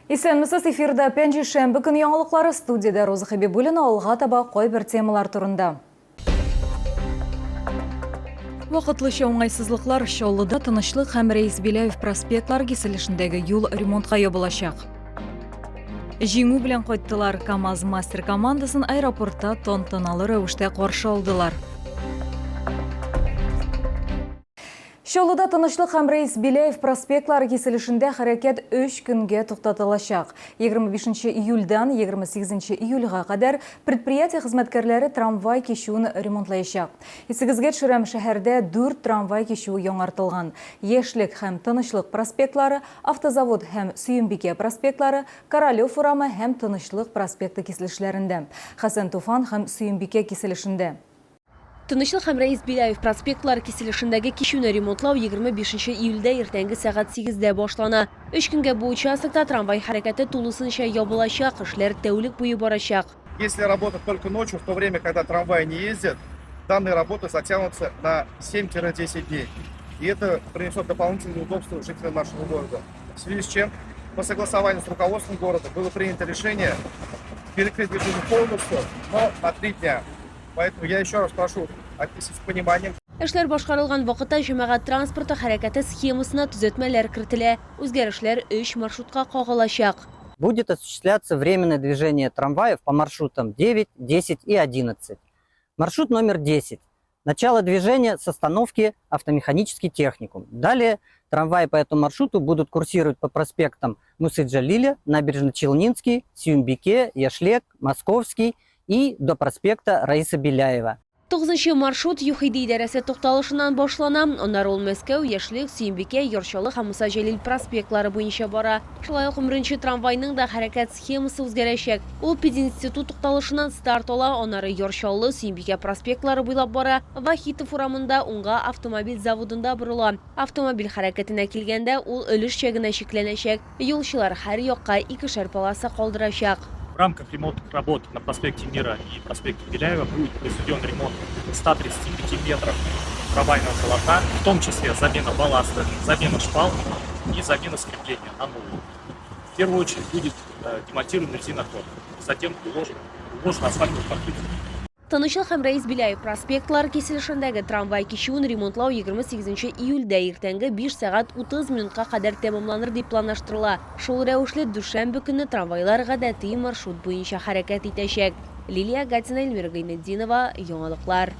Исәнмесез, эфирда пәнҗешәмбе көн яңалыклары, студиядә Роза Хәбибуллина, алга таба кайбер темалар турында. Вакытлыча уңайсызлыклар Чаллыда Тынычлык һәм Рәис Беляев проспектлары киселешендәге юл ремонтка ябылачак. Җиңү белән кайттылар. КАМАЗ-Мастер командасын аэропортта тантаналы рәвештә каршы алдылар. Чаллыда Тынычлык һәм Рәис Беляев проспектлары киселешендә хәрәкәт өч көнгә туктатылачак. 25 июльдән 28 июльгә кадәр предприятие хезмәткәрләре трамвай кичүен ремонтлаячак. Исегезгә төшерәм, шәһәрдә дүрт трамвай кичүе яңартылган. Яшьлек һәм Тынычлык проспектлары, Автозавод һәм Сөембикә проспектлары, Королев урамы һәм Тынычлык проспекты киселешләрендә, Хәсән Туфан һәм Сөембикә киселешендә. Тынычлык һәм Рәис Беляев проспектлары киселешендәге кичүне ремонтлау 25 июльдә иртәнге сәгать сигездә башлана. Өч көнгә бу участокта трамвай хәрәкәте тулысынча ябылачак, эшләр тәүлек буе барачак. Если работать только ночью, в то время, когда трамваи не ездят, данные работы затянутся на 7-10 дней. И это принесет дополнительные удобства жителям нашего города. В связи с чем, по согласованию с руководством города было принято решение перекрыть движение полностью, но на 3 дня. Поэтому я еще раз прошу отнестись с пониманием. Эшләр башкарылган вакытта җәмәгать транспорты хәрәкәте схемасына төзәтмәләр кертелә. Үзгәрешләр өч маршрутка кагылачак. Будет осуществляться временное движение трамваев по маршрутам 9, 10 и 11. Маршрут номер 10. Начало движения с остановки Автомеханический техникум. Далее трамваи по этому маршруту будут курсировать по проспектам Мусы Джалиля, Набережно-Челнинский, Сюмбике, Яшлек, Московский и до проспекта Раиса Беляева. Тугызынчы маршрут ЮХИДИ идарәсе тукталышыннан башлана. Аннары ул Мәскәү, Яшьлек, Сөембикә, Яр Чаллы һәм Муса Җәлил проспектлары буенча бара. Шулай ук унберенче трамвайның да хәрәкәт схемасы үзгәрәчәк. Ул пединститут тукталышыннан старт ала, аннары Яр Чаллы, Сөембикә проспектлары буйлап бара, Вахитов урамында уңга автомобиль заводында борыла. Автомобиль хәрәкәтенә килгәндә, ул өлешчә генә чикләнәчәк. Юлчылар һәр якка икешәр полоса калдырачак. В рамках ремонтных работ на проспекте Мира и проспекте Беляева будет произведен ремонт 135 метров трамвайного полотна, в том числе замена балласта, замена шпал и замена скрепления на новую. В первую очередь будет демонтирован резиноход, затем уложен асфальтовый покрытие. Тынычлык һәм Рәис Беляев проспектлары киселешендәге трамвай кичүен ремонтлау 28 июльдә иртәнге 5 сәгать 30 минутка кадәр тәмамланыр дип планлаштырыла. Шул рәвешле дүшәмбе көнне трамвайлар гадәти маршрут буенча хәрәкәт итәчәк. Лилия Гатина, Эльмира Гыйнетдинова, Яңалыклар.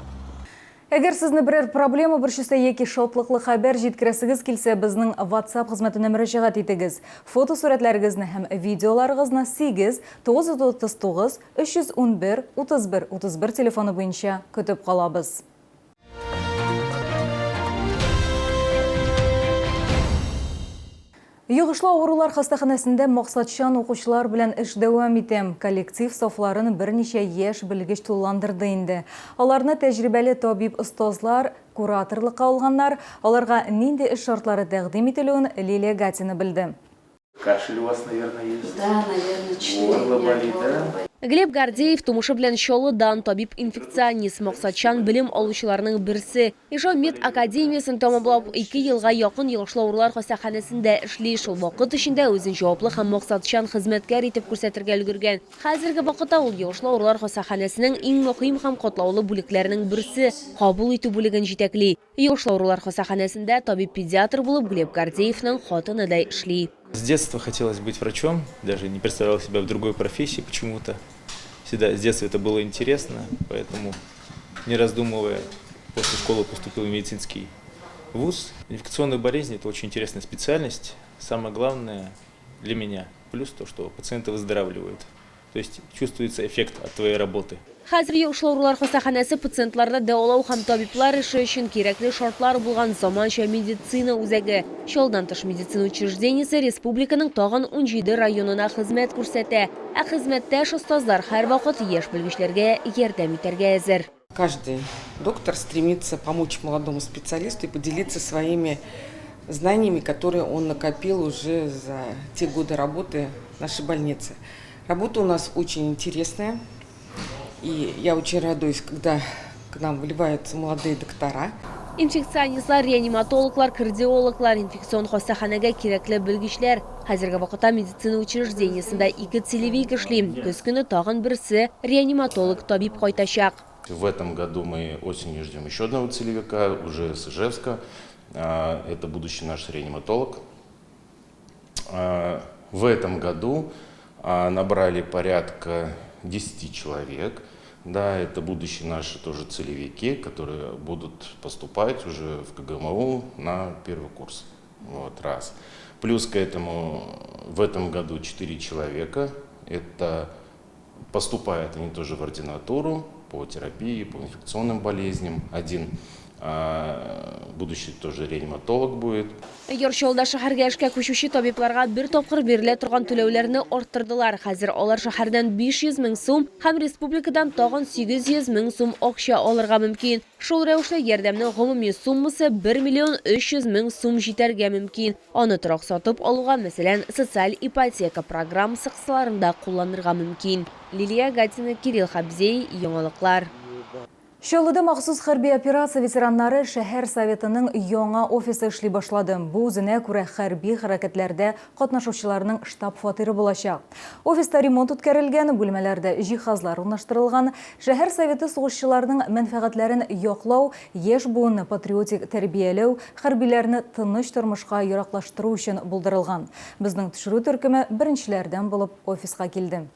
Әгәр сезне берәр проблема борчыса яки шатлыклы хәбәр җиткерәсегез килсә, безнең WhatsApp хезмәтенә мөрәҗәгать итегез. Фотосурәтләрегезне һәм видеоларыгызны 8 939 311 31 31 телефоны буенча көтеп калабыз. Йогышлы авырулар хастаханәсендә максатчан укучылар белән эш дәвам итә. Коллектив сафларын берничә яшь белгеч тулыландырды инде. Аларны тәҗрибәле табиб-остазлар кураторлыкка алганнар. Аларга нинди эш шартлары тәкъдим ителүен Лилия Гатина белде. Кашель у вас, наверное, есть? Да, наверное, 4 Горло дня болит, горло да? болит. Глеб Гордеев тумышы белән Чаллыдан, табиб-инфекционист, максатчан белем алучыларның берсе. Ижау мед академиясен тәмамлап, ике елга якын йогышлы авырулар хастаханәсендә эшли. Шул вакыт эчендә үзен җаваплы һәм максатчан хезмәткәр итеп күрсәтергә өлгергән. Хәзерге вакытта ул йогышлы авырулар хастаханәсенең иң мөһим һәм катлаулы бүлекләренең берсе, кабул итү бүлеген җитәкли. Йогышлы авырулар хастаханәсендә табиб-педиатр булып Глеб Гордеевның хатыны да эшли. С детства хотелось быть врачом, даже не представлял себя в другой профессии почему-то. Всегда с детства это было интересно, поэтому, не раздумывая, после школы поступил в медицинский вуз. Инфекционные болезни – это очень интересная специальность. Самое главное для меня – плюс то, что пациенты выздоравливают. То есть чувствуется эффект от твоей работы. Хәзер йогышлы авырулар хастаханәсе пациентларны дәвалау һәм табиблар эше өчен кирәкле шартлар булган заманча медицина үзәге. Чаллыдан тыш медицина учреждениесе республиканың тагын унҗиде районына хезмәт күрсәтә. Ә хезмәттәш остазлар һәрвакыт яшь белгечләргә ярдәм итәргә әзер. Каждый доктор стремится помочь молодому специалисту и поделиться своими знаниями, которые он накопил уже за те годы работы в нашей больнице. Работа у нас очень интересная, и я очень радуюсь, когда к нам вливаются молодые доктора. Инфекционистлар, реаниматологлар, кардиологлар, инфекцион хастаханәгә кирәкле белгечләр. Хәзерге вакытта медицина учреждениесендә ике целевик эшли. Көз көне тагын берсе, реаниматолог табиб кайтачак. В этом году мы осенью ждем еще одного целевика, уже с Ижевска. Это будущий наш реаниматолог. В этом году набрали порядка 10 человек. Да, это будущие наши тоже целевики, которые будут поступать уже в КГМУ на первый курс. Вот, раз. Плюс к этому в этом году 4 человека. Это поступают они тоже в ординатуру по терапии, по инфекционным болезням. Один будущий тоже реаниматолог будет. Яр Чаллыда шәһәргә эшкә күчүче табибларга бер тапкыр бирелә торган түләүләрне арттырдылар. Хәзер алар шәһәрдән 500 мең сум һәм республикадан тагын 800 мең сум акча алырга мөмкин. Шул рәвешле ярдәмнең гомуми суммасы 1 миллион 300 мең сум җитәргә мөмкин. Аны торак сатып алуга, мәсәлән, социаль ипотека программасы кысаларында кулланырга мөмкин. Лилия Гатина, Кирилл Хабзей, Яңалыклар. Чаллыда махсус хәрби операция ветераннары шәһәр советының яңа офисы эшли башлады. Бу үзенә күрә хәрби хәрәкәтләрдә катнашучыларның штаб-фатиры булачак. Офиста ремонт үткәрелгән, бүлмәләрдә җиһазлар урнаштырылган. Шәһәр советы сугышчыларның мәнфәгатьләрен яклау, яшь буынны патриотик тәрбияләү, хәрбиләрне тыныч тормышка яраклаштыру өчен булдырылган. Безнең төшерү төркеме беренчеләрдән булып офиска килде.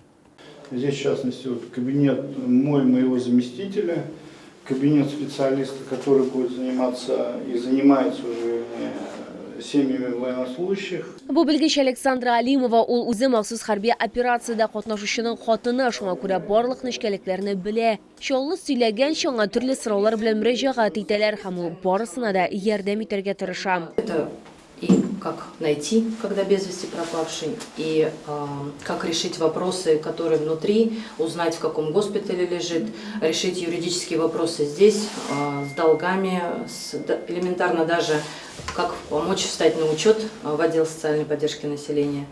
Здесь, в частности, вот кабинет мой, моего заместителя, кабинет специалиста, который будет заниматься и занимается уже семьями военнослужащих. Бу белгеч Александра Алимова, ул үзе махсус хәрби операциядә катнашучының хатыны, шуңа күрә барлык нечкәлекләрне белә. Чаллы сөйләгәнчә, аңа төрле сораулар белән мөрәҗәгать итәләр һәм ул барысына да ярдәм итәргә тырыша. Это и как найти, когда без вести пропавший, и как решить вопросы, которые внутри, узнать, в каком госпитале лежит, решить юридические вопросы здесь, с долгами, элементарно даже, как помочь встать на учет в отдел социальной поддержки населения.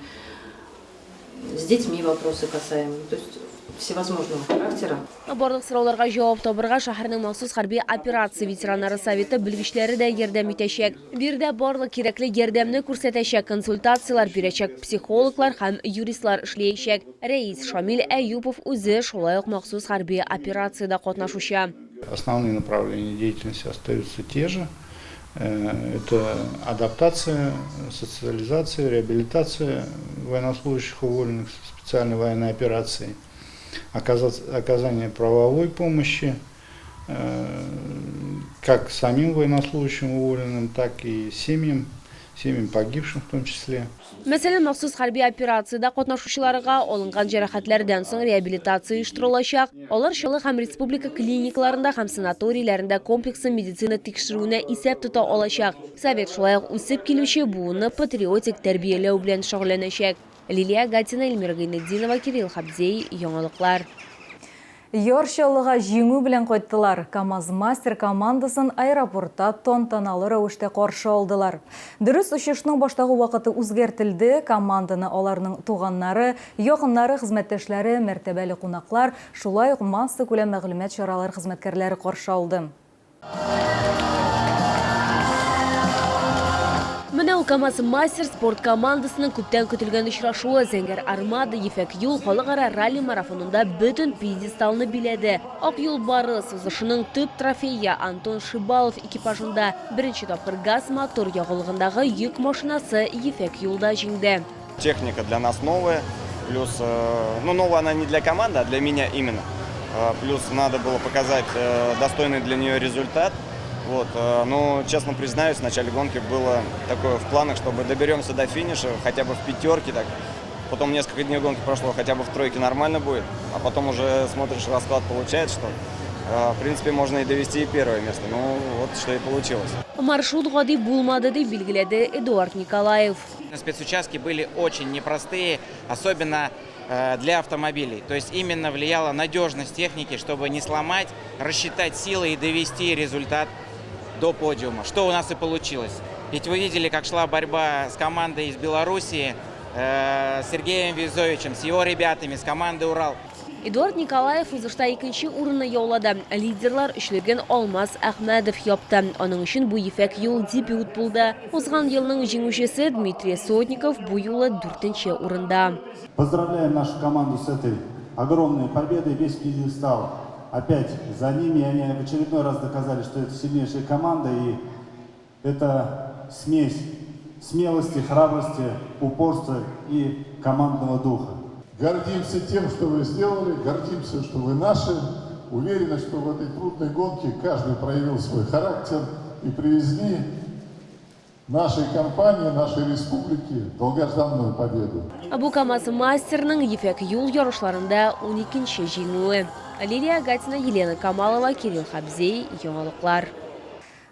С детьми вопросы касаемо, то есть всевозможного характера. Барлык сорауларга җавап табырга шәһәрнең махсус хәрби операция ветераннары советы белгечләре дә ярдәм итәчәк. Биредә барлык кирәкле ярдәмне күрсәтәчәк, консультацияләр бирәчәк психологлар һәм юристлар эшләячәк. Рәис Шамил Әюпов үзе шулай ук махсус хәрби операциядә катнашучы. Основные направления деятельности остаются те же. Это адаптация, социализация, реабилитация военнослужащих, уволенных со специальной военной операции, оказание правовой помощи как самим военнослужащим уволенным, так и семьям, семьям погибшим в том числе. Мәсәлән, махсус хәрби операциядә катнашучыларга алынган җәрәхәтләрдән соң реабилитация оештырылачак. Алар Чаллы һәм республика клиникаларында һәм санаторийләрендә комплекслы медицина тикшерүенә исәп тота алачак. Совет шулай ук үсеп килүче буынны патриотик тәрбияләү белән шөгыльләнәчәк. Лилия Гатина, Эльмира Гайнетдинова, Кирилл Хабзей, Яңалыклар. Яр Чаллыга җиңү белән кайттылар. КАМАЗ-Мастер командасын аэропортта тантаналы рәвештә каршы алдылар. Дөрес, очышның баштагы вакыты үзгәртелде. Команданы аларның туганнары, якыннары, хезмәттәшләре, мәртәбәле кунаклар, шулай ук массакүләм мәгълүмат чаралары хезмәткәрләре каршы алды. Менә ул КАМАЗ-Мастер спорт командасының күптән көтелгән очрашуы. Зәңгәр Армада Ефәк юл халыкара ралли марафонында бөтен пьедесталны биләде. Ак юлбарыс узышының төп трофее Антон Шибалов экипажында. Беренче тапкыр газ мотор ягулыгындагы йөк машинасы Ефәк юлда җиңде. Техника для нас новая, плюс, ну, новая она не для команды, а для меня именно. Плюс надо было показать достойный для нее результат. Вот, но, честно признаюсь, в начале гонки было такое в планах, чтобы доберемся до финиша, хотя бы в пятерке так. Потом несколько дней гонки прошло, хотя бы в тройке нормально будет. А потом уже смотришь, расклад получается, что в принципе можно и довести и первое место. Ну, вот что и получилось. Маршрут гади булмады, дип билгеләде Эдуард Николаев. Спецучастки были очень непростые, особенно для автомобилей. То есть именно влияла надежность техники, чтобы не сломать, рассчитать силы и довести результат до подиума. Что у нас и получилось. Ведь вы видели, как шла борьба с командой из Белоруссии, с Сергеем Визовичем, с его ребятами, с командой «Урал». Эдуард Николаев узышта икенче урынны яулады. Лидерлар өчлеген Алмаз Әхмәдов япты. Аның өчен бу ефәк юл дебют булды. Узган елның җиңүчесе Дмитрий Сотников бу юлы дүртенче урында. Поздравляем нашу команду с этой огромной победой. Весь пьедестал опять за ними. Они в очередной раз доказали, что это сильнейшая команда. И это смесь смелости, храбрости, упорства и командного духа. Гордимся тем, что вы сделали, гордимся, что вы наши. Уверены, что в этой трудной гонке каждый проявил свой характер и привезли нашей компании, нашей республике долгожданную победу. Бу КАМАЗ мастерның ефәк юл ярышларында 12нче җиңүе. Лилия Гатина, Елена Камалова, Кирилл Хабзей, Яңалыклар.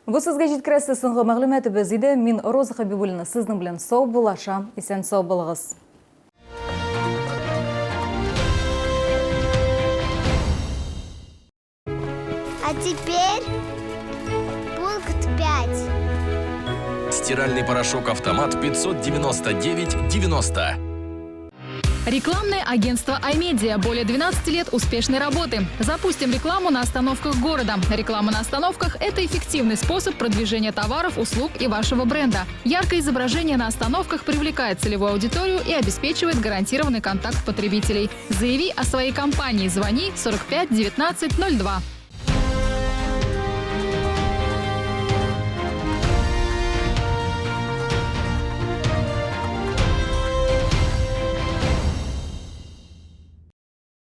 Бу сезгә җиткерәсе соңгы мәгълүматыбыз иде. Мин Роза Хабибуллина сезнең белән саубуллашам. Исән сау булыгыз. А теперь пункт 5. Стиральный порошок «Автомат» 599,90. Рекламное агентство «Аймедиа». Более 12 лет успешной работы. Запустим рекламу на остановках города. Реклама на остановках – это эффективный способ продвижения товаров, услуг и вашего бренда. Яркое изображение на остановках привлекает целевую аудиторию и обеспечивает гарантированный контакт потребителей. Заяви о своей компании. Звони 45 19 02.